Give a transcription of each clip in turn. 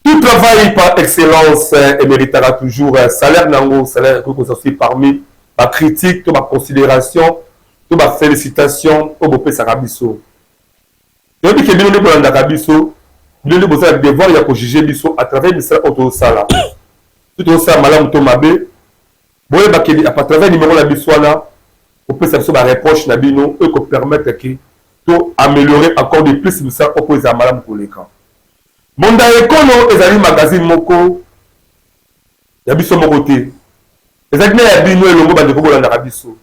Tout travail par excellence emeritaka toujours salaire nango, salaire ekoki kozala soki parmi ba critiques to ba considerations to ba felicitations oyo bopesaka biso. Toyebi ke bino nde bolandaka biso, bino nde boza na devoir ya ko juger biso à travers misala oyo tozosala. Soki tozosala malamu to mabe, boyeba ke à travers numero na biso wana, bopesa biso ba reproches na bino oyo eko permettre ke to ameliorer encore de plus misala oyo mpo ezala malamu koleka. Mbonda ya Ekolo ezali magazine moko ya biso moko te, ezali na ya bino elongo bandeko bolandaka biso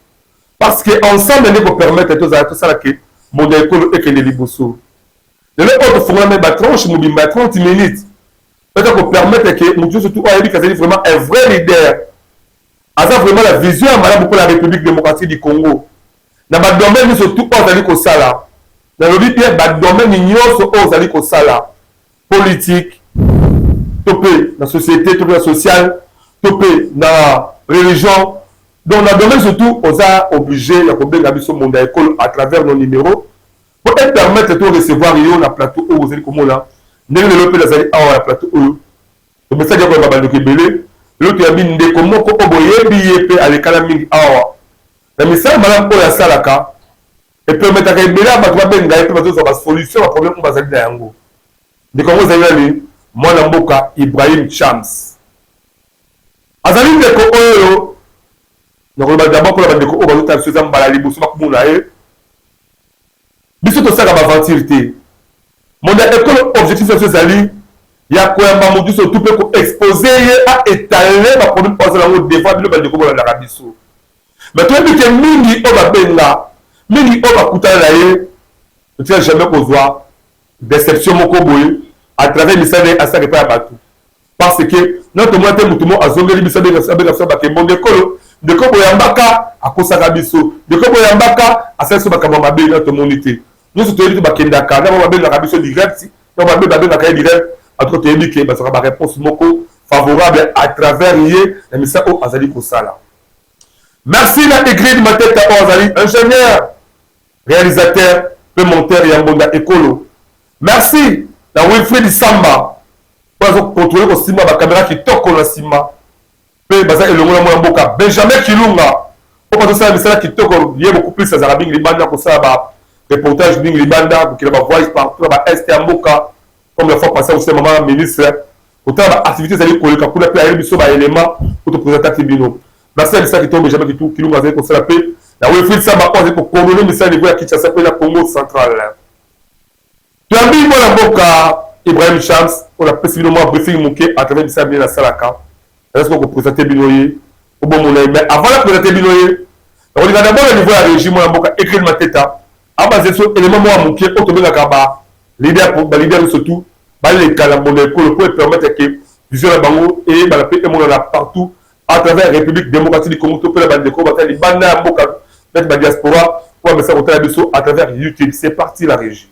parce que ensemble nde ko permettre tozala tosala ke Mbonda ya Ekolo ekende liboso. Lelo oyo tofongola meme ba tranche mobimba ya 30 minutes eza ko permettre ke moto nyonso tout oyo ayebi ke azali vraiment un vrai leader, aza vraiment na vision ya malamu mpo na Republique democratique du Congo na ba domaines nyonso tout oyo azali kosala. Nalobi bien ba domaines nyonso oyo ozali kosala, politique to mpe na societe to mpe na sociale to mpe na religion, donc na domaine surtout oza oblige ya kobenga biso Mbonda ya Ekolo à travers nos numeros mpo e permettre to recevoir yo na plateau oyo ozali komona ndenge lelo mpe nazali awa na plateau oyo. Tomesaki ya koyamba bandeko ebele, lelo toyambi ndeko moko oyo boyebi ye mpe alekana mingi awa na misala malamu oyo asalaka. E permettaka ebele ya bato babenga ye mpe bazozwa ba solution ba problème oyo bazali na yango. Ndeko yango ezali nani? Mwana mboka Ibrahim Chams. Azali ndeko oyo nakoloba d'abord mpona bandeko oyo bazotala biso eza mbala ya liboso bakomona ye. Biso tosalaka ba aventure te. Monde ya ekolo objectif na biso ezali ya koyamba moto nyonso tu mpe ko exposer ye a etaler ba problème oyo aza na yango devant bino bandeko bolandaka biso. Mais toyebi ke mingi oyo babenga, mingi oyo bakutana na ye, totika jamais kozwa deception moko boye à travers misala na ye asalaka epai ya bato. Parce que nanu tomona te moto moko azongeli biso abenga biso abenga biso abake mbongo ekolo ndeko boyambaka akosaka biso ndeko boyambaka asali biso makambo ya mabe nanu tomoni te. Nionso toyebi te bakendaka na bango babengaka biso direct na bango babengaka ye direct en tout cas toyebi ke bazwaka ba reponse moko favorable à travers ye na misala oyo azali kosala. Merci na Ingrid Mateta oyo azali ingénieur, réalisateur pe monteur ya Mbonda Ekolo. Merci na Wilfried Samba oyo azo contrôler kosimba ba camera kitoko na sima pe baza elongo na mwana mboka Benjamin Kilunga oyo bazosala misala kitoko. Ye beaucoup plus azalaka mingi libanda kosala ba reportage mingi libanda, kokenda ba voyage partout na ba est ya mboka, comme la fois passée aussi maman ministre kotala ba activités ezali koleka kuna pe ayeli biso ba elements oyo to presentaki bino. Merci na misala kitoko Benjamin Kitu Kilunga azali kosala pe na Wilfried Samba oyo azali ko coordonner misala niveau ya Kinshasa pe na Congo central. Toyambi mwana mboka Ibrahim Shams oyo napesi bino mwa briefing moke à travers misala minene asalaka. Naza sikoyo ko presenter bino ye po bomona ye mais avant na presenter bino ye nakolinga d'abord na niveau ya regie mwana mboka Ecrine Mateta abaze biso element moko ya moke oyo tobengaka ba leader ba leader nyonso tout baleka na mbonda ekolo mpo epermettre ke vision na bango eyebana mpe emonana partout à travers République démocratique du Congo to mpe na bandeko baza libanda ya mboka neti ba diaspora oyo bamesana kotala biso à travers YouTube. C'est parti la régie.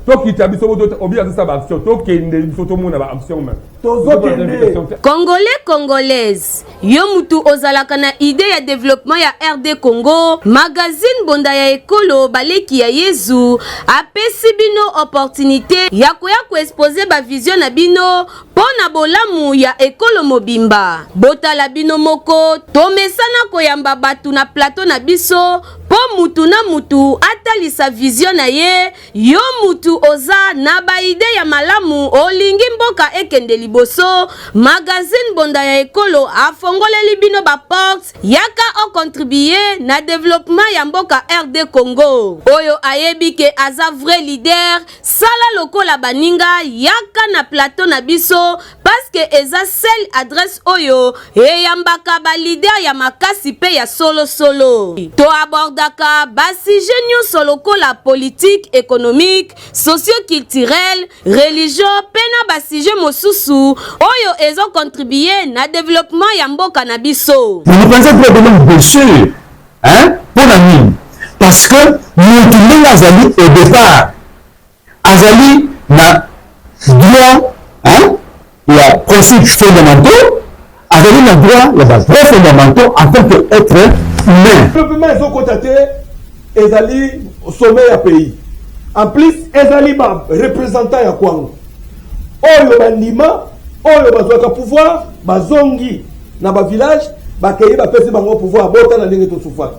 Tokita biso obi azosala ba action, tokende biso tomona ba action me tozokende. Congolais Congolaise, yo mutu ozalaka na idee ya developpement ya RD Congo, magazine Bonda ya Ekolo Baleki ya Yezu apesi bino opportunite ya koya ko exposer ba vision na bino mpo na bolamu ya ekolo mobimba. Botala bino moko, tomesana koyamba batu na plateau na biso mpo mutu na mutu atalisa vision na ye. Yo mutu oza na ba idee ya malamu olingi mboka ekende liboso, magazine Bonda ya Ekolo afongoleli bino ba portes, yaka o contribuer na developpement ya mboka RD Congo. Oyo ayebi ke aza vrai leader, sala lokola baninga, yaka na plateau na biso. parce que eza seule adresse oyo eyambaka ba leader ya makasi pe ya solo solo. To abordaka ba sujets nionso lokola politique, economique, socio-culturel, religion pe na ba sujets mosusu oyo ezo contribuer na developpement ya mboka na biso. Mais mokonzi ya droit de l'homme bien sur hein pona nini parce que mutu ndenge azali au départ azali na droit hein ya principes fondamentaux azali na droit ya ba droits fondamentaux en tant que être humain. Développement ezokota te ezali sommet ya pays en plus ezali ba representant ya kwango oyo bandima oyo bazwaka pouvoir bazongi na ba village bakei bapesi bango pouvoir botala ndenge tosufaki.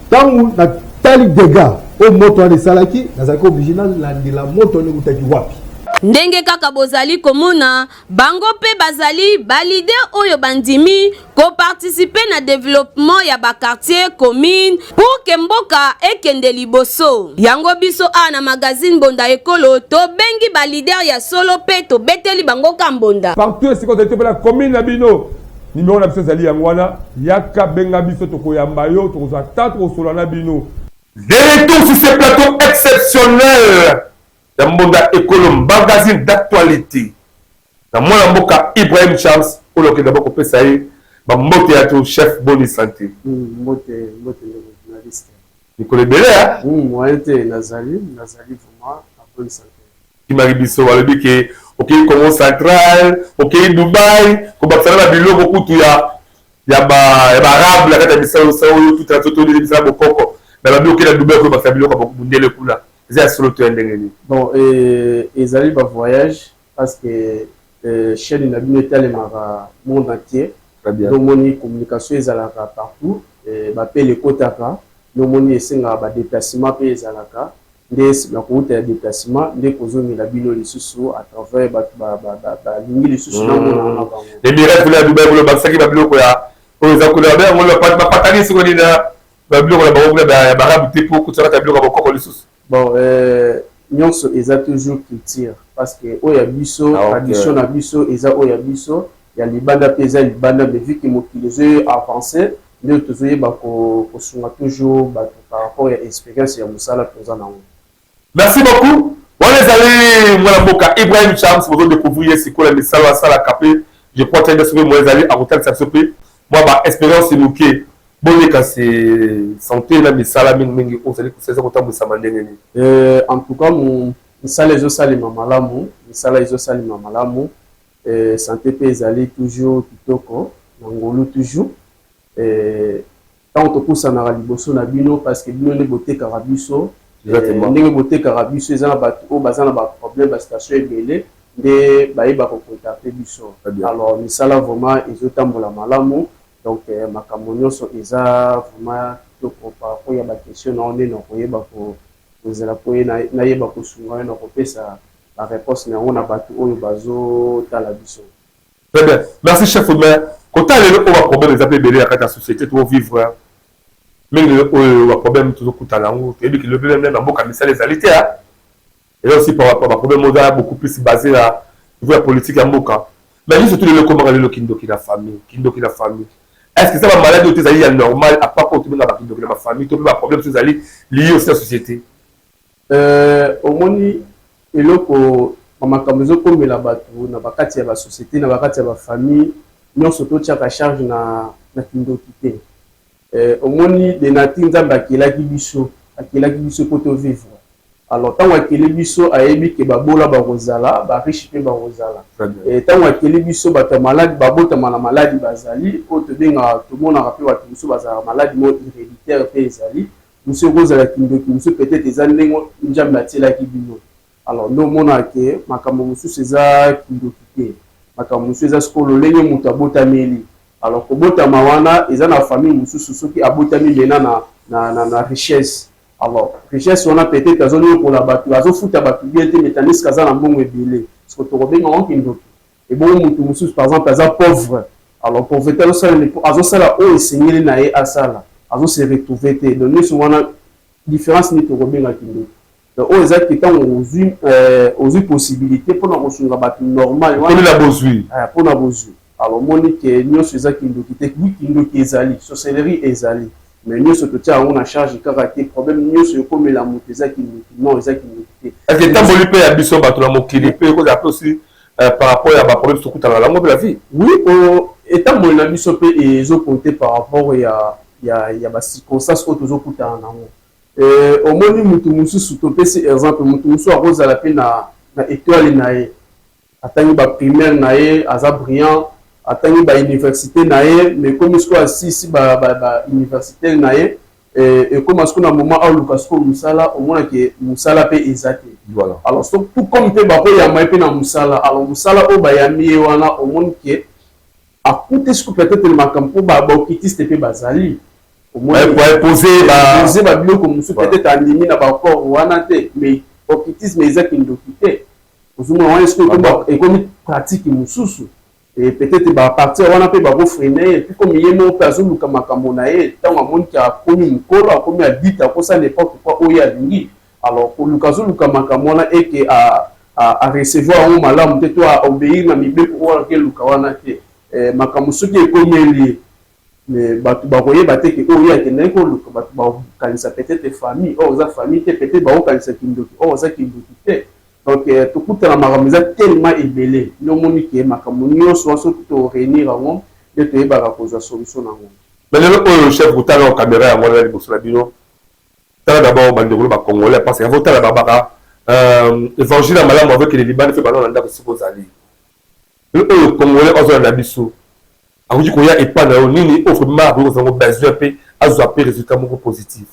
Ntango natali degats oyo moto wana esalaki, nazalaki oblige nalandela moto wana ewutaki wapi. Ndenge kaka bozali komona, bango pe bazali ba leaders oyo bandimi ko participer na developpement ya ba quartiers, communes pour que mboka ekende liboso. Yango biso awa na magazine Mbonda Ekolo tobengi ba leaders ya solo pe tobeteli bango ka mbonda. Partout esika ozali to pe na commune na bino, numero na biso ezali yango wana, yaka benga biso tokoyamba yo, tokozwa temps tokosolola na bino. De retour sur ce plateau exceptionnel ya Mbonda Ekolo magazine d'actualite na mwana mboka Ibrahim Charles oyo okende d'abord kopesa ye ba mbote ya to chef boni sante. Mbote mbote ndeko journaliste. Mikolo ebele hein. Moyen te nazali nazali vraiment na bonne sante. Kimaki biso balobi ke okeyi Congo central, okeyi Dubai, kobakisa na ba biloko kutu ya ya ba ya ba arabe na kati ya misala osala oyo tuta toto nini misala bokoko mais balobi okeyi na Dubai okobakisa biloko ya mundele kuna eza ya solo to ya ndenge nini? Bon ezali ba voyage parce que chaine na bino etalemaka monde entier nde omoni communication ezalaka partout ba appel ekotaka nde omoni esengaka ba deplacement pe ezalaka nde na kowuta ya deplacement nde kozongela bino lisusu à travers batu balingi lisusu namonana na bango. Emirate kuna ya Dubai kuna obakisaki ba biloko ya oyo eza kuna babenga yango bapatani siko nini na ba biloko na bango kuna ya barabu te po okotisa kati ya biloko ya bokoko lisusu. Bon nionso eza toujours culture parce que oyo ya biso tradition na biso eza oyo ya biso ya libanda pe eza libanda mais vu que mokili ezo avancer nde tozo yeba ko sunga toujours batu par rapport ya experience ya musala toza nango. Merci beaucoup wana ezali mwana mboka Ibrahim Chams bozo decouvrir ye sikoyo na misala oyo asalaka pe je crois te soki moyen ezali akotalisa biso pe mwa ba experience moke boni kasi sante na misala mingi mingi oyo ozali kosala eza kotambwisama ndenge nini? En tout cas misala ezo salema malamu misala ezo salema malamu sante pe ezali toujours kitoko na ngolu toujours Tango topusanaka liboso na bino parce que bino nde botekaka biso ndenge botekaka biso eza na batu oyo baza na ba problème ba situation ebele nde bayebaka ko contacter biso alors misala vraiment ezo tambola malamu donc makambo nionso eza vraiment kitoko par rapport ya ba question na yo nde nakoyeba kozela po nayeba kosunga yo na kopesa ba reponse na yango na batu oyo bazo tala biso. Très bien. Merci chef mais kotala lelo oyo ba problème eza pe ebele na kati ya société to vivre mingi lelo oyo ba problème tozokutana yango toyebi ke lelo pe meme na mboka misala ezali te eza aussi par rapport ba problème oza beaucoup plus basé na niveau ya politique ya mboka mais juste surtout lelo ekomaka lelo kindoki na famille kindoki na famille est ce que eza ba maladie oyo te ezali ya normal à part oyo tobenga ba kindoki na ba famille to pe ba problème so ezali lié aussi na société? Omoni eloko ba makambo ezo komela batu na ba kati ya ba societe na ba kati ya ba famille nionso to tiaka charge na na kindoki te. Omoni de nature Nzambe akelaki biso, akelaki biso po to vivre. Alors tango akeli biso ayebi ke ba bola bako zala, ba riche pe bako zala. Tango akeli biso batu ya maladi ba botama na maladi bazali oyo tobengaka tomonaka pe batu mosusu bazalaka maladi moko hereditaire pe ezali. Mosusu ekozala kindoki, mosusu peut etre eza ndenge Njambe atielaki bino. Alors nde omonaka que makambo mosusu eza kindoki te. Makambo mosusu eza sikoyo lolenge moto abotameli. Alors kobotama wana eza na famille mosusu soki abotami maintenant na, na, na, na richesse. Alors richesse wana peut etre azoniokola bato, azofuta bato bien te mais tandis que aza na mbongo ebele. Sikoyo tokobenga yango kindoki? Ebongo mutu mosusu par exemple aza pauvre alors pauvrete azosala nini po azosala oyo esengeli na ye asala azo se retrouver te donc nioso wana difference nini tokobenga kindoki? Donc oyo eza ke ntango ozwi ozwi possibilité mpona kosunga bato normal wana na bozwi, mpona bozwi. Alors omoni ke nyonso eza kindoki te. Oui, kindoki ezali, sorcellerie ezali, mais nyonso totia yango na charge kaka te. Problème nyonso ekomela moto eza kindoki? Non, eza kindoki te. Est-ce etamboli mpe ya biso bato na mokili mpe ekozala mpe aussi par rapport ya baproblème tokutana nango mpe la vie? Oui, etamboli na biso mpe ezocompter par rapport ya bacirconstance oyo tozokutana nango. Omoni mutu mosusu, topesi exemple, mutu mosusu akozala mpe na étoile na ye, atangi baprimaire na ye, aza brillant, atangi bauniversité na ye, mais komi sikoyo asisi bauniversité na ye, ekóma sikoyo na moment aoluka sikoyo mosala, omonake mosala mpe eza te. Alors so, tout comme mpe bakoyamba ye mpe na mosala, alors mosala oyo bayambi ye wana, omoni ke akute sikoyo peut-être makambo mpo baoccultiste mpe bazali. Imposer babiloko mosusu, peut-être andimi na baaccord wana te, mais occultisme eza kindoki te. Ozomona wana sikoyo ekomi pratique mosusu et peut-être bapartir wana mpe bakofreiner ye. Puis comme ye moko mpe azoluka makambo na ye, ntango amoniki akomi mokolo, akomi adulte, akosala n'importe quoi oyo alingi, alors koluka azoluka makambo wana eke arecevoir yango malamu te to aobéir na mibeko oyo akeluka wana te. Makambo soki ekomeli ye, mais bato bakoyeba te ke oyo akendaki koluka. Bato bakokanisa peut-être famille oyo oza famille te, peut-être bakokanisa kindoki oyo oza kindoki te. Donc tokutana makambo eza tellement ebele nde omoni ke makambo nyonso wana, soki toréunir yango nde toyebaka kozwa solution nango. Mais lelo oyo, chef, kotala caméra yango wana liboso na bino, tala d'abord bandeko bacongolais, parce que avant otala babaka évangile ya malamu avekele libanda mpe bana na ndako esika ozali. Lelo oyo congolais azolanda biso akoki koya epai na yo, nini oyo vraiment akoki kozango besoin mpe azwa mpe résultat moko positif?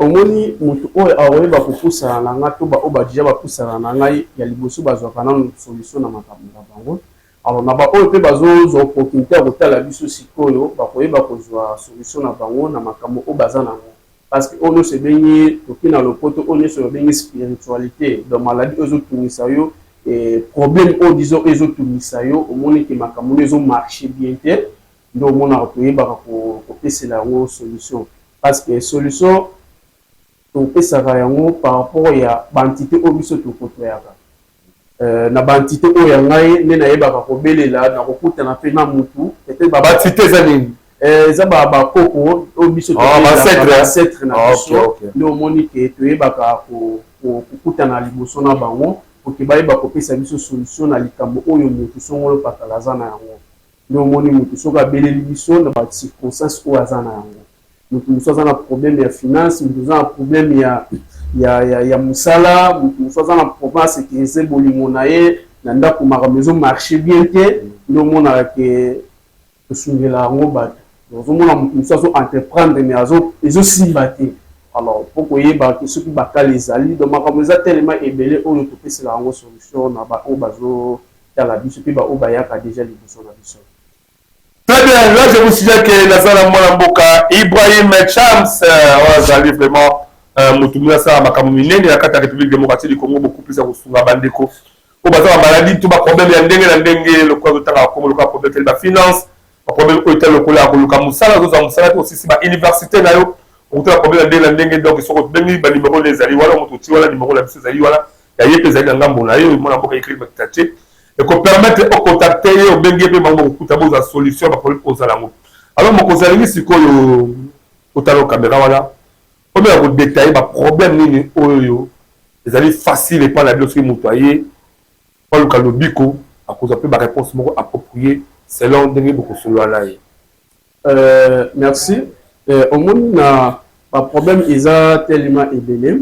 Omoni motu oyo akoyeba kopusana na ngai to baoyo badeja bapusana na ngai ya liboso, bazwaka nano solution na makambo na bango. Alors na baoyo mpe bazozwa opportunité ya kotala biso sikoyo, bakoyeba kozwa solution na bango na makambo oyo baza nango, parce que oyo nyonso ebengi toki na lopoto, oyo nyonso babengi spiritualité, donc maladie oyo ezotungisa yo, problème oyo disons oyo ezotungisa yo, omoni ke makambo oyo ezomarche bien te, nde omonaka toyebaka kopesela yango solution, parce que solution topesaka yango par rapport ya baentité oyo biso tokotoyaka. Na baentité oyo ya ngai nde nayebaka kobelela na kokutana mpe na mutu. Baentité eza nini? Eza bakoko oyo biso, baancêtre na biso, nde omoni ke toyebaka kokutana liboso na bango poke bayeba kopesa biso solution na likambo oyo motu songolo pakala aza na yango. Nde omoni motu soki abeleli biso na bacirconstance oyo aza na yango, motu mosusu aza na problème ya finance, motu aza na problème ya mosala, motu mosusu aza na problème asécuriser bolingo na ye na ndako, makambo ezomarche bien te, nde omonaka ke tosungela yango bato. Ozomona motu mosusu azo entreprendre mais ezosimba te, alors mpo koyeba ke soki bakala ezali. Donc makambo eza tellement ebele oyo topesela yango solution na baoyo bazotala biso mpe baoyo bayaka déjà liboso na biso. Très bien, là je vous suggère que nazala mwana mboka Ibrahim Chams, oyo azali vraiment motu mingi asala makambo minene na kati ya République démocratique du Congo, beaucoup plus ya kosunga bandeko oyo baza bamaladi to baproblème ya ndenge na ndenge, lokola totanga bakombo, lokola problème etali bafinance, baproblème oyo etali lokola ya koluka mosala, ozozwa mosala te, osisi bauniversité na yo, okutala problème ya ndenge na ndenge. Donc soki obengi, banimero nde ezali wana, moto oti wana, nimero na biso ezali wana, ya ye mpe ezali na ngambo na ye. Mwana mboka écrit bakitatie ekopermettre ocontacter ye, obengi ye mpe bango kokuta bozwa solution ya baproblème ozala yango. Alors mokonzi alingi sikoyo otala caméra wana, omeka kodétailler baproblème nini oyo ezali facile epai na bino. Soki moto aye aluka lobiko, akozwa mpe baréponse moko approprié selon ndenge bokosolola na ye. Merci. Omoni na baproblème eza tellement ebele.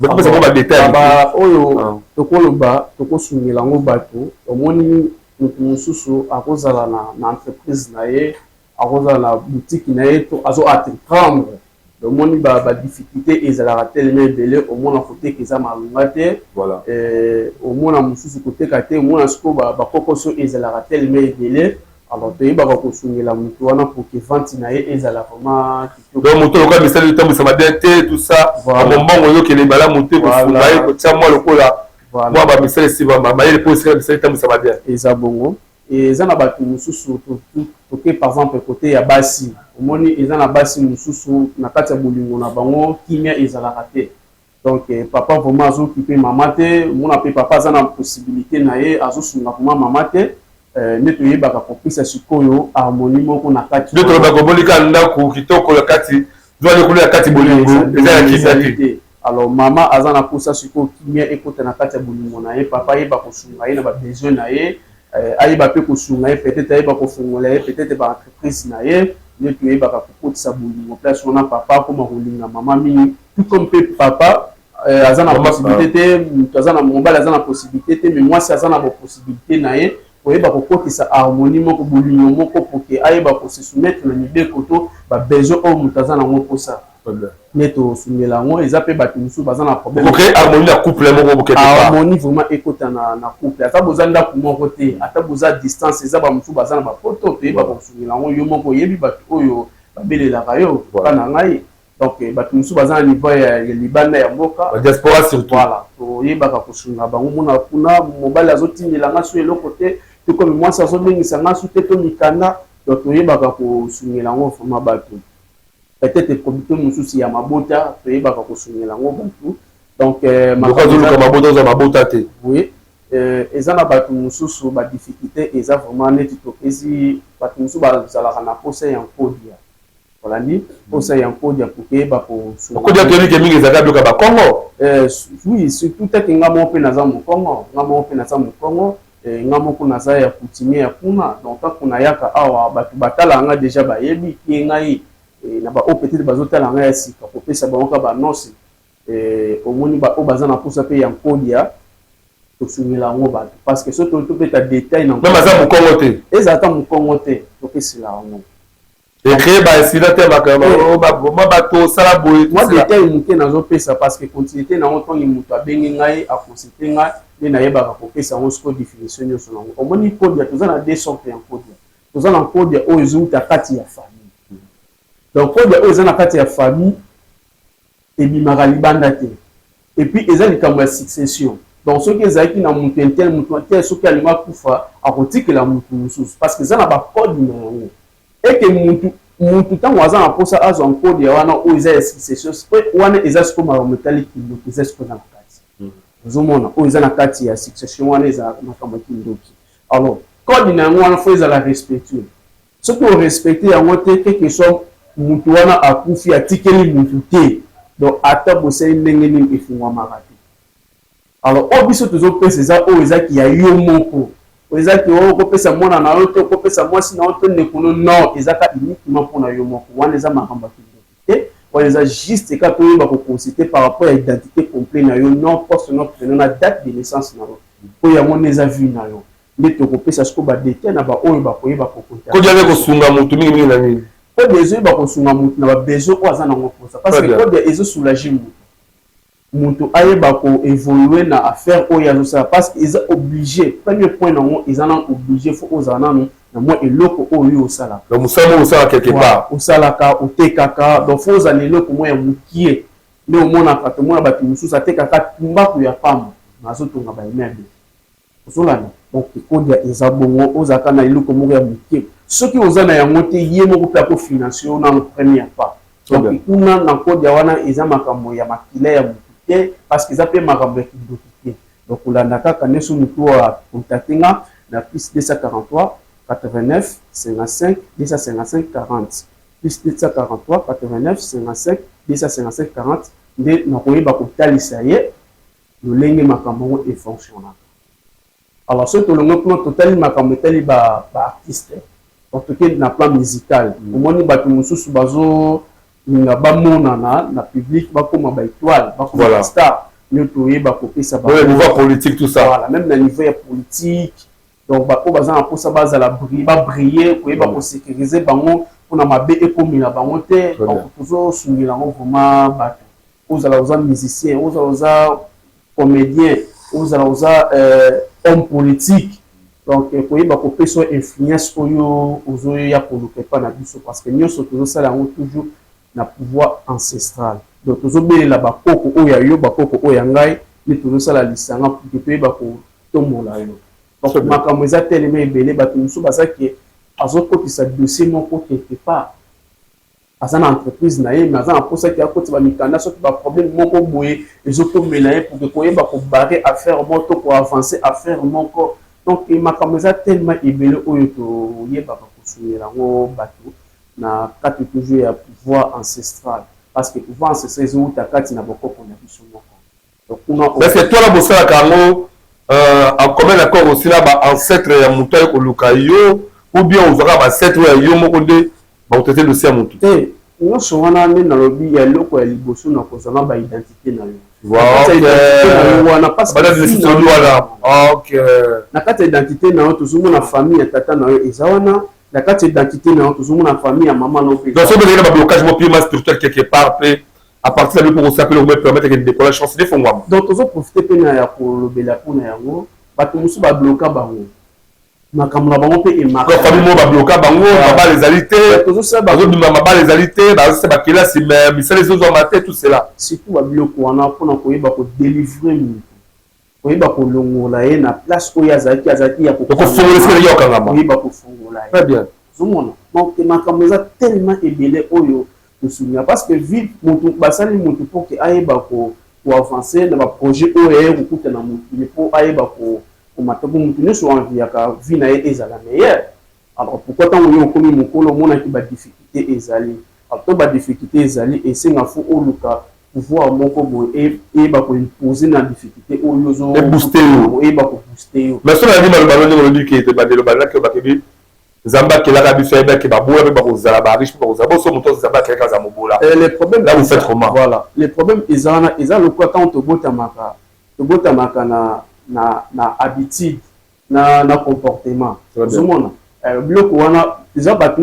Badétail. Oyo tokoloba, tokosungela yango bato. Omoni moto mosusu akozala na entreprise na ye, akozala na boutique na ye to azo entreprendre, omoni badifficulté ezalaka tellement ebele. Omona koteka eza malonga te, omona mosusu koteka te, omona sikoyo bakokoso ezalaka tellement ebele. Alors toyebaka kosungela motu wana pour que vente na ye ezala vraiment kitoko. Donc moto lokola misala etambwisama bien te, tout ça, mombongo ezokende malamu te, kosunga ye kotia mwa lokola mwa bamisala esima mayele mpo esika misala etambwisama bien. Eza bongo. Eza na bato mosusu, toke par exemple côté ya basi, omoni eza na basi mosusu na kati ya bolingo na bango kimia ezalaka te. Donc papa vraiment azo occuper mama te, omona pe papa aza na possibilité na ye, azosunga vraiment mama te. Nde toyebaka kopesa sikoyo harmonie moko na kati. Nde tolobaka obolika ndako kitoko ya kati, zwa likolo ya kati, bolingo eza ya kimia te. Alors mama aza na posa sikoyo kimia ekota na kati ya bolingo na ye, papa ayeba kosunga ye na babesoin na ye, ayeba mpe kosunga ye, peut-être ayeba kofungola ye peut-être baentreprise na ye. Nde toyebaka kokotisa bolingo place wana, papa akoma kolinga mama mingi, tout comme mpe papa aza na possibilité te, moto aza na mobali aza na possibilité te, mais mwasi aza na bapossibilité na ye, koyeba kokotisa harmonie moko, bolingo moko, pour que ayeba kose soumettre na mibeko to babesoin oyo moto aza nango mposa. Nde tosungela yango. Eza mpe bato mosusu baza na problème. Ok, harmonie na couple moko quelque part. Harmonie vraiment ekota na couple, ata boza ndako moko te, ata boza distance, eza bamosusu baza na bapoto, toyeba kosungela yango. Yo moko oyebi bato oyo babelelaka yo mpa na ngai. Donc bato mosusu baza na niveau ya libanda ya mboka. Diaspora surtout. Voilà, toyebaka kosunga bango. Mona kuna mobali azotindela nga so eloko te, to komi mwasi azobengisa nga su te, to mikanda. Donc toyebaka kosungela yango vraiment bato. Peut-être komite mosusu ya mabota, toyebaka kosungela yango bato. Donc azoluka mabota, ozwa mabota te. Oui, eza na bato mosusu badifficulté eza vraiment neti topesi bato mosusu bazalaka na posa ya nkodia, olandi, posa ya nkodia pour keyeba. Nkodia toyebi ke mingi ezalaka biloko ya Bakongo. Oui, surtout teke nga moko mpe naza Mokongo, nga moko mpe naza Mokongo, nga moko naza ya coutumier ya kuna. Donc ntango nayaka awa, bato batala nga déjà, bayebi kie ngai. Na baoyo peut-être bazotala ngai ya sika, kopesa bango kaka banonse. Omoni, oyo baza na mposa mpe ya nkodia, tosungela yango bato, parce que soki tobeta détail na Même aza Mokongo te. Ezala ata Mokongo te, topesela yango. Ecréer baincident te, ma bato osala boye. Mwa détail moke nazopesa, parce que continuité nango, ntango moto abengi ngai, aconsulte ngai, nde nayebaka kopesa yango sikoyo définition nyonso nango. Omoni, nkodia, toza na deux sortes ya nkodia. Toza na nkodia oyo ezowuta kati ya famille. Donc nkodia oyo eza na kati ya famille ebimaka libanda te, et puis eza likambo ya succession. Donc soki ezalaki na moto un tel, moto un tel, soki alingi akufa, akotikela motu mosusu, parce que eza na bacode na yango eke mutu ntango aza na mposa azwa nkodia wana oyo eza ya succession wana, eza sikoyo makambo etali kindoki, eza sikoyo eza na kati. Ozomona, oyo eza na kati ya succession wana eza makambo ya kindoki. Alors code na yango wana faut ezala respectueux. Soki orespecte yango te, quelque soit mutu wana akufi, atikeli mutu te, donc ata bosali ndenge nini, efungwamaka te. Alors oyo biso tozopesa eza oyo ezaki ya yo moko, oyo ezaki oyo okopesa mwana na yo te, okopesa mwasi na yo to ndeko no. Non, eza ka uniquement mpona yo moko. Wana eza makambo ya kindoki te, wana eza juste ka toyeba koconsulte par rapport ya identité complet na yo, nom, poste, nom, prénom na date de naissance na yo, oyo yango nde eza vie na yo. Nde tokopesa sikoyo badétail na baoyo bakoyeba kokonta. Kodia nde kosunga motu mingimingi na nini? Kodia ezoyeba kosunga motu na babesoin oyo aza nango mposa, parce que kodia ezosoulage motu, moto ayeba koévolue na affaire oyo azosala, parce que eza obligé. Premier point nango eza nano obligé, faut ozala nano na mwa eloko oyo osalaka. Donc mosala moko osala quelque part. Osalaka, otekaka, donc faut ozala na eloko moko ya mokie. Nde omonaka, tomona bato mosusu atekaka tumbaku ya pamba, azotonga baimmeuble, ozolanda. Donc kodia eza bongo, ozalaka na eloko moko ya moke. Soki oza na yango te, ye moko mpe akofinance yo nano première pas. Donc kuna na kodia wana eza makambo ya makila ya motu te, parce que eza mpe makambo ya kindoki te. Donc kolanda kaka nde so motu oyo acontacte nga na plus 243 89 55 255 40, plus 243 89 55 255 40, nde nakoyeba kotalisa ye lolenge makambo yango efonctionnaka. Alors soki tolongwe kuna, totali makambo etali baartiste, ba toke na plan musical. Omoni, bato mosusu bazolinga bamonana na public, bakóma baétoile, bakóma Voilà. bastar. Nde toyeba kopesa Au niveau politique, tout ça. Voilà, même na niveau ya politique. Donc baoyo baza na mposa bazala babrille, koyeba kosécuriser bango mpona mabe ekomela bango te. Très bien. Donc tozosungela yango vraiment bato, ozala oza musicien, ozala oza comédien, ozala oza homme politique. Donc koyeba kopesa oyo influence oyo ozoya koluka epa na biso, parce que nyonso tozosala yango toujours na pouvoir ancestral. Donc tozobelela bakoko oyo ya yo, bakoko oyo ya ngai, nde tozosala lisanga pour que toyeba kotombola yo. Donc Très bien. makambo eza telema ebele. Bato mosusu baza ke azokotisa dossier moko quelque part. Aza na entreprise na ye mais aza na posa ke akotisa ba mikanda soki ba problème moko boye ezokomela ye pour que koyeba ko barrer affaire moko to ko avancer affaire moko. Donc makambo eza tellement ebele oyo toyebaka kosungela yango batu na kati toujours ya pouvoir ancestral parce que pouvoir ancestral ezowuta kati na bokoko na biso moko. Donc kuna Mais c'est toi là bosalaka yango en commun accord aussi na ba ancêtres ya moto aye koluka yo ou bien ozwaka ba ancêtres oyo ya yo moko nde bakotraite dossier ya motu? Te, nyonso wana nde nalobi ya eloko ya liboso na kozwa na ba identité na yo. Na kati ya identité na yo wana parce que na kati ya identité na yo tozomona famille ya tata na yo eza wana, na kati ya identité na yo tozomona famille ya mama na yo mpe. Donc soki ozali na ba blocage moko purement spirituel quelque part mpe à partir na biloko kosala mpe eloko permettre ke ndeko na chance efongwama. Donc tozo profiter mpe na ya kolobela mpo na yango, bato mosusu babloka bango makambo na bango mpe emarka. Famille moko babloka bango, mabala ezali te, bazobima mabala ezali te, bazosala bakelasi mais misala ezozwama te, tout cela. Surtout babiloko wana mpona koyeba kodelivre moto, koyeba kolongola ye na place oyo azalaki, azalaki ya kofongola esika ya kokangama, koyeba kofongola ye. Très bien. Ozomona, donc makambo eza tellement ebele oyo tosunga parce que vie mutu basali mutu pour que ayeba ko avancer na ba projet oyo aye kokuta na mokili po ayeba ko komata po mutu nyonso enviaka vie na ye ezala meilleure. Alors pourquoi ntango yo okomi mokolo omonaki ba difficulté ezali? Alors to ba difficulté ezali, esenga fo oluka pouvoir moko boye eyeba ko imposer na difficulté oyo ozo booster yo, eyeba ko booster yo. Mais soki nalandi maloba ndenge olobi ke ebandelo balaki bakebi Nzambe akelaka biso ayebaki ke babola pe bakozala ba riche pe bakozala boso moto Nzambe akelaka aza mobola. Le problème là vous faites comment? Voilà, le problème eza wana eza lokola ntango tobotamaka, tobotamaka na na na habitude na na comportement. Ozomona biloko wana eza bato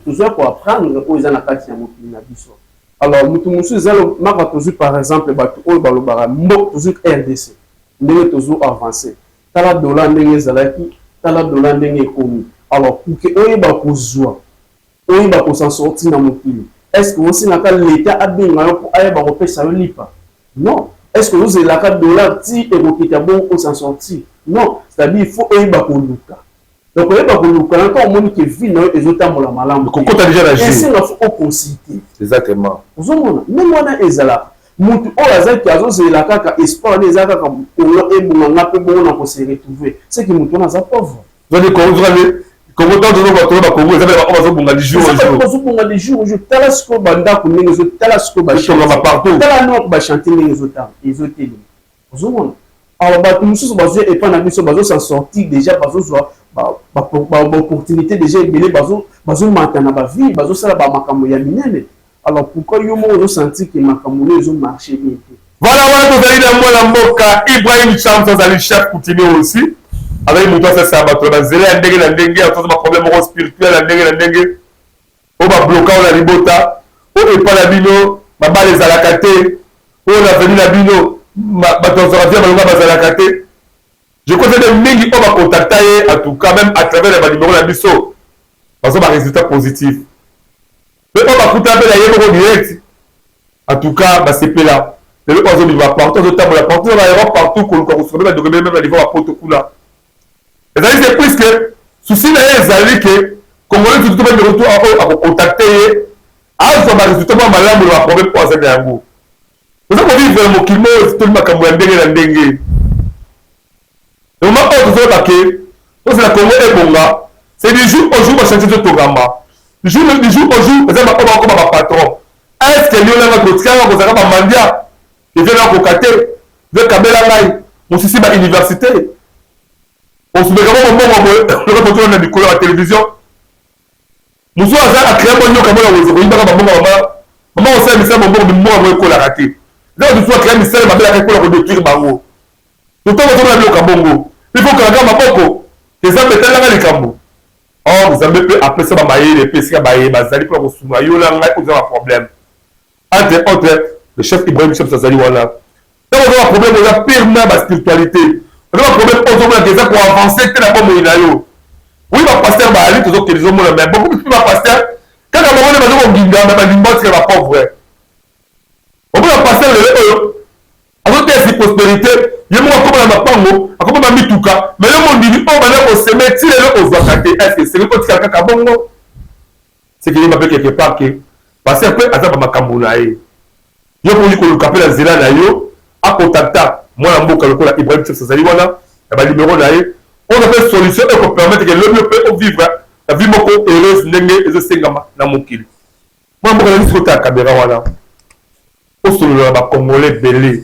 tozoya ko apprendre oyo eza na kati ya mokili na biso. Alors moto mosusu eza maka tozwi par exemple bato oyo balobaka mbo tozwi RDC ndenge tozo avancer. Tala dollar ndenge ezalaki, tala dollar ndenge ekomi. Alors pour que oyeba kozua, oyeba ko s'en sortir na mokili, est-ce que osengaka l'etat abenga yo po ayeba kopesa yo lipa? Non. Est-ce que ozelaka dollar ti ekokita bongo o s'en sortir? Non. C'est-à-dire il faut oyeba koluka. Donc oyeba koluka na ntango omoni ke vie na yo ezotambola malamu te. Kokota déjà na jeu. Esenga faut o consulter. Exactement. Ozomona ndenge wana ezalaka. Mutu oyo azaki azozela kaka espoir wana eza kaka Congo ebonga nga pe bongo na ko se retrouver. C'est que mutu wana aza pauvre. Zali Congo zali Congo tango tozo ba tozo ba Congo eza ba oyo bazobonga du jour au jour. Bazobonga du jour au jour. Tala sikoyo ba ndako ndenge ezo tala sikoyo ba chantier partout. Tala noko ba chantier ndenge ezotanga ezotelema. Ozomona? Alors bato mosusu bazwi epai na biso bazo s'en sortir déjà, bazozwa ba opportunité déjà ebele, bazomata na ba vie, bazosala ba makambo ya minene. Alors pourquoi yo moko ozo sentir que makambo no ezo marcher bien te? Voilà, wana tozali na mwana mboka Ibrahim Chams, azali chef coutumier aussi, azali moto asalisaka bato na banzela ya ndenge na ndenge, azoza ba problème moko spirituel ya ndenge na ndenge oyo babloka oyo na libota oyo epai na bino mabala ezalaka te, oyo na veni na bino bato bazwaka via malonga bazalaka te. Je crois que mingi oyo bacontacta ye, en tout cas même à travers ya banimero na biso, bazwa ba résultat positif, mpe oyo bakutana mpe na ye moko direct, en tout cas basepela. Lelo oyo azobima partout, azotambola partout na ba Europe, partout, koluka kosuka mpe bandeko ebele meme na niveau ya poto kuna ezali. C'est puisque souci na ye ezali ke congolais surtout bandeko to oyo akocontacte ye azwa ba résultat mwa malamu na baproblème oyo azali na yango. Toza kovivre na mokili moko toli makambo ya ndenge na ndenge. Moment oyo tozoloba ke tozela Congo ebonga, c'est du jour au jour bachantier ezotongama, du jour au jour eza baoyo bakokoma bapatron. Est ce que yo nanga totikaka kozalaka bamandia eve nakoka te ve kabela ngai mosisi ba université osubeka mo mombongo boye loka totona na mikolo ya télévision mosusu aza acree mwa nyoka mona wenze koyibaka bambongo mama mama kosala misala mombongo mimbongo yango ekolaka te. Eza mosusu acree misala mabelaka ekola kodétruire bango. Totango ozomona biloko ya bongo, il faut okanga maboko ke Nzambe etalelanga likambo. Or Nzambe mpe apesa ba mayele mpe esika baye bazali mpona kosunga yo na ngai oza ba problème. Entre autres, le chef Ibrahim Shams azali wana. Ntango oza ba problème oza purement ba spiritualité, oza ba problème oyo ozomona ke eza ko avancer te na bomoi na yo. Oui, ba pasteur bayali tozokende ozomona, mais beaucoup plus ba pasteur kaka bango nde bazo konginga, mais balingi batika ba pauvre. Omona pasteur lelo oyo azoteya si prospérité, ye moko akoma na mapango, akoma ba mituka, mais yo mondimi oyo banda koseme ti lelo ozwaka te. Est-ce que esengeli otikala kaka bongo? C'est que yeba mpe quelque part ke Pasteur mpe aza ba makambo na ye. Yo mpe okoki koluka mpe na nzela na yo a contacta mwana mboka lokola Ibrahim Tships azali wana na ba numero na ye. Ozwa mpe solution eko permettre que lobi yo mpe o vivre na vie moko heureuse ndenge ezo sengama na mokili. Mwana mboka nazali sikoyo tala camera wana osolola na ba congolais ebele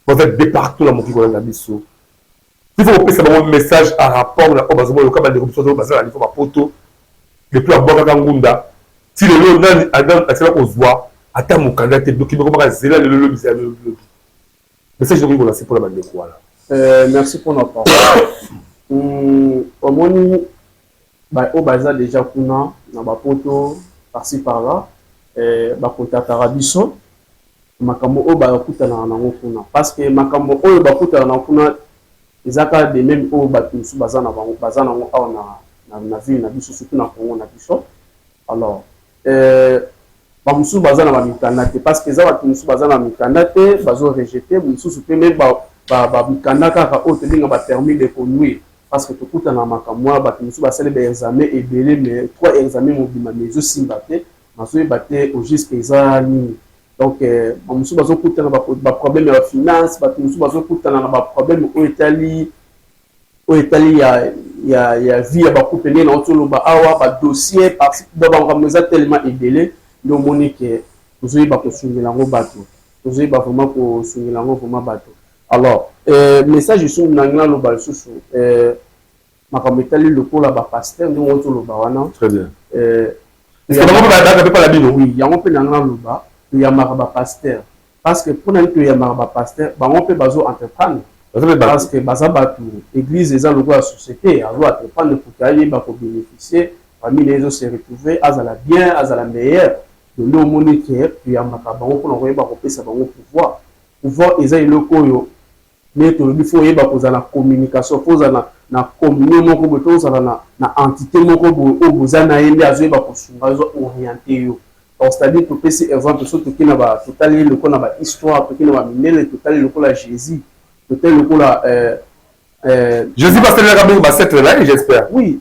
baza de partout na mokili kolanda biso. Il faut kopesa bango message en rapport na oyo bazomona lokola bandeko biso baza na niveau bapoto depuis babwakaka ngunda ti lelo nani atikala kozwa ata mokanda te doki moko baka zela lelo lobi zela lelo lobi message okoki kolanse mpona bandeko wana. Merci mpona parole. Omoni oyo baza dejà kuna na bapoto par-ci par-là bakontaktaka biso makambo oyo bakutanaka nango kuna parce que makambo oyo bakutanaka nango kuna eza kaka de meme oyo bato mosusu baza na bango baza nango awa na, na, na ville na biso surtout na Congo na biso. Alors bamosusu baza na bamikanda te parce que eza bato mosusu baza na mikanda te, bazo rejeter mosusu mpe me bamikanda kaka oyo tobenga ba permis de conduire parce que tokutana na makambo wana. Bato mosusu basali ba examen ebele, mais trois examen mobima, mais ezosimba te, nazoyeba te au juste eza nini. Donc bamosusu bazokutana baproblème ya bafinance, bato mosusu bazokutana na baproblème oyo etali ya vie ya bacouple, ndenge nauti oloba awa, badossier, makambo eza tellement ebele. Nde omoni ke tozoyeba kosungela yango bato, tozoyeba vraiment kosungela yango vraiment bato. Alors message lisusu nangi naloba lisusu, makambo etali lokola bapasteur, ndenge oti oloba wana. Très bien. Bango mpe bino? Oui, yango mpe nangi naloba, toyambaka bapasteur parce que mpona nini toyambaka bapasteur? Bango mpe bazo entreprendre parce que baza bato, église eza lokola société, azo entreprendre pour que ayeba kobénéficier, famille na ye ezo se retrouver, azala bien, azala meilleur. Donc nde omoni ke toyambaka bango mpona koyeba kopesa bango pouvoir. Pouvoir eza eloko oyo nde tolobi, faut oyeba kozala na communication, faut ozala na communion moko boye to ozala na entité moko boye oyo boza na ye, nde azoyeba kosunga, azo orienter yo. Donc c'est-à-dire, topesi exemple, so toki na ba totali lokola na bahistoire, toki na bamindele, totali lokola Jésus, totali lokola Jésus basalelaka bongo baancêtre na ye, j'espère. Oui,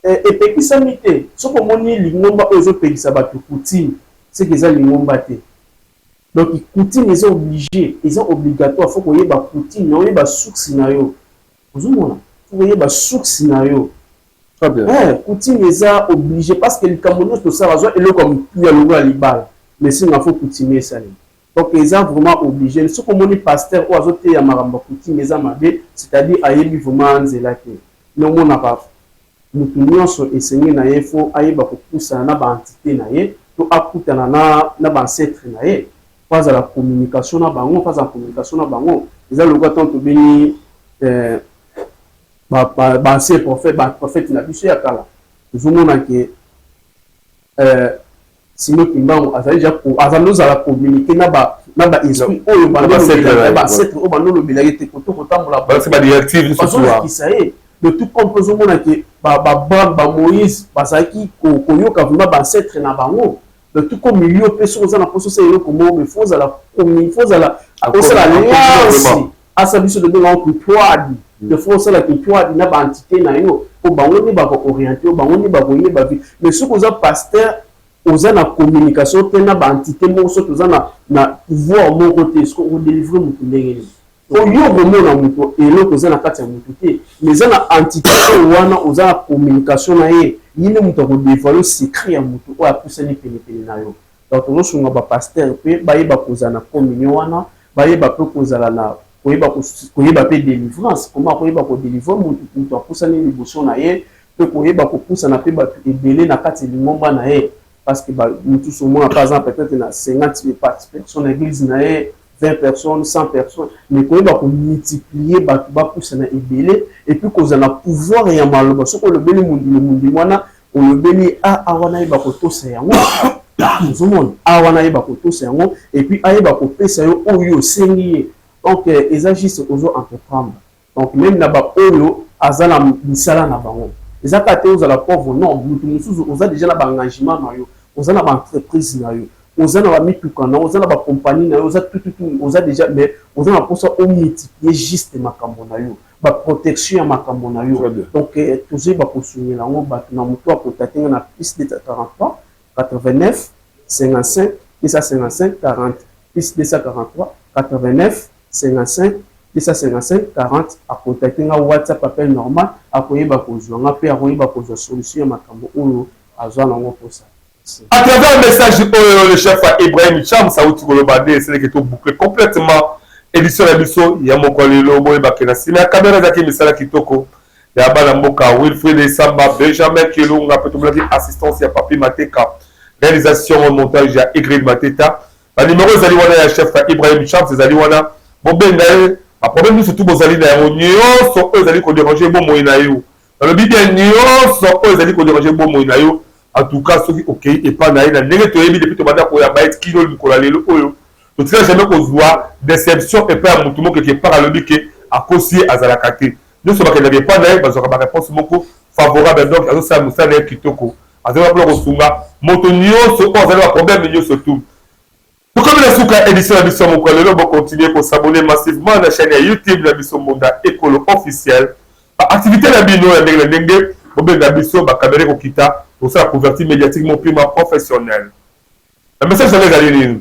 epekisami te. Soki omoni lingomba oyo ezopekisa bato coutume, seke eza lingomba te. Donc coutume eza obligé, eza obligatoire. Faut koyeba coutume na oyeba source na yo, ozomona, faut koyeba source na yo. Coutume eza obligé parce que likambo nyonso tosala, azwa eloko ya motuya lokola libala, mais singa faut coutume esalema. Donc eza vraiment obligé. Soki omoni pasteur oyo azoteya makambo ya coutume eza mabe, c'est-à-dire ayebi vraiment nzela te. Nde omonaka motu nyonso esengi na ye faut ayeba kopusana na baentité na ye to akutana na baancêtre na ye po azala communication na bango, po azala communication na bango. Eza lokola ntango tobengi baancien prophète, baprophète na biso ya kala, tozomona ke Simon Kimbangu azali déjà azali ozala communiquer na ba esprit oyo baancêtre oyo bandolobelaki te koto kotambola, bazolakisa ye de tout. Comme tozomona ke baAbraham, baMoïse bazalaki koyoka vraiment baancêtre na bango. De tout comme yo mpe, soki oza na mposa osala eloko moko, mais faut ozala faut ozala osala alliance, asa biso tobenga kitwadi, il faut osala kitwadi na baentité na yo mpo bango nde bakoorienter yo, bango nde bakoyeba vie. Mais soki oza pasteur, oza na communication te na baentité moko, soki oza na pouvoir moko te, soki okodélivrer motu ndenge nini? Oyo okomona moto, eloko eza na kati ya motu te, mais eza na entité oyo wana oza na communication na ye, ye nde moto akodévoiler secret ya motu oyo apusani penepene na yo. Donc tozosunga bapasteur mpe bayeba kozala na communion wana, bayeba mpe kozala na koyeba, koyeba mpe délivrance, comment koyeba kodélivrer motu, moto apusani liboso na ye, mpe koyeba kopusana mpe bato ebele na kati ya lingomba na ye. Parce que mosusu omona par exemple peut-être na 50 personnes na église na ye, 20 personnes, 100 personnes, mais koyeba komultiplier bato bapusana ebele, et puis kozala na pouvoir ya maloba. Soki olobeli mondimi, mondimi wana olobeli a wana ayeba kotosa yango, ozomona a wana ayeba kotosa yango, et puis ayeba kopesa yo oyo osengi ye. Donc eza juste ozo entreprendre. Donc même na baoyo aza na misala na bango, eza kaka te ozala pauvre, non. Motu mosusu oza déjà na baengagement na yo, oza na baentreprise na yo, oza na bamituka na yo, oza na bacompagnie na yo, oza tututu, oza déjà, mais oza na mposa omultiplier juste makambo na yo, baprotection ya makambo na yo. Donc tozoyeba kosungela yango bato. Na motu akota te nga na +243 89. 55 255 40 plus 243 89 55 255 40 akontacte nga WhatsApp appel normal akoyeba kozwa nga mpe akoyeba kozwa solution ya makambo oyo azwa nango mposa. À travers message oyo le chef Ibrahim Chams auti koloba nde eseleke to boucler complètement édition na biso ya mokolo lelo. Boyebake na nsima ya kamera ezalaki misala kitoko ya bana mboka Wilfried Esamba, Benjamin Kelunga, mpe tomonaki assistance ya Papi Mateka, réalisation montage ya Ingrid Mateta. Banimero ezali wana ya chef Ibrahim Chams, ezali wana, bobenga ye. Baproblème nyonso tu bozali na yango, nyonso oyo ezali kodéranger bomoi na yo, nalobi bien, nyonso oyo ezali kodéranger bomoi na yo, en tout cas soki okei epai na ye, na ndenge toyebi depuis tobanda koyamba ye kino mokolo ya lelo oyo, totika jamais kozwa déception epai ya motu moko eke part alobi ke akosi ye, azalaka te. Nyonso bakendaka epai na ye, bazwaka baréponse moko favorable. Donc azosala mosala na ye kitoko, azali mpona kosunga moto nyonso oyo azali baproblème nyonso tu. Tokomi na suka édition na biso ya mokolo lelo. Bocontinue kos'abonner massivement na chaîne ya YouTube na biso, Mbonda Ekolo Officiel. Baactivité na bino ya ndenge na ndenge, bobenga biso, bakamera ekokita, kosala couverture médiatique mopima professionnel. Na message yango ezali nini?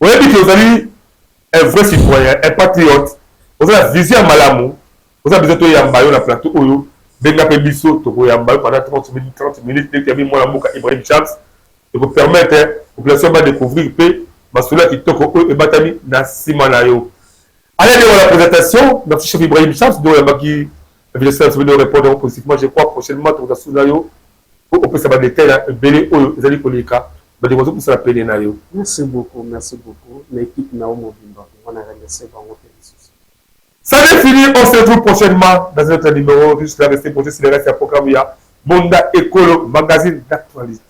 Oyebi ke ozali un vrai citoyen, un patriote, oza na vision ya malamu, oza besoin toyamba yo na plateau oyo, benga mpe biso, tokoyamba yo pendant 30 minutes, 30 minutes ndenge toyambi mwana mboka Ibrahim Chams. Ekopermettre population badécouvrir mpe masolo ya kitoko oyo ebatami na nsima na yo. Allez, bien, la présentation. Merci chef Ibrahim Chams nde oyambaki invitation de répondre positivement. Je crois prochainement tokozasuna yo po opesa badetail ya ebele oyo ezali koleka, bandeko bazopusana pene na yo. Merci beaucoup, merci beaucoup na équipe na yo mobimba. Wana remercie bango mpe lisusu. Ça est fini, on se retrouve prochainement dans un autre numéro. Juste là, restez posés sur le reste du programme. Il y a Monda Ekolo, magazine d'actualité.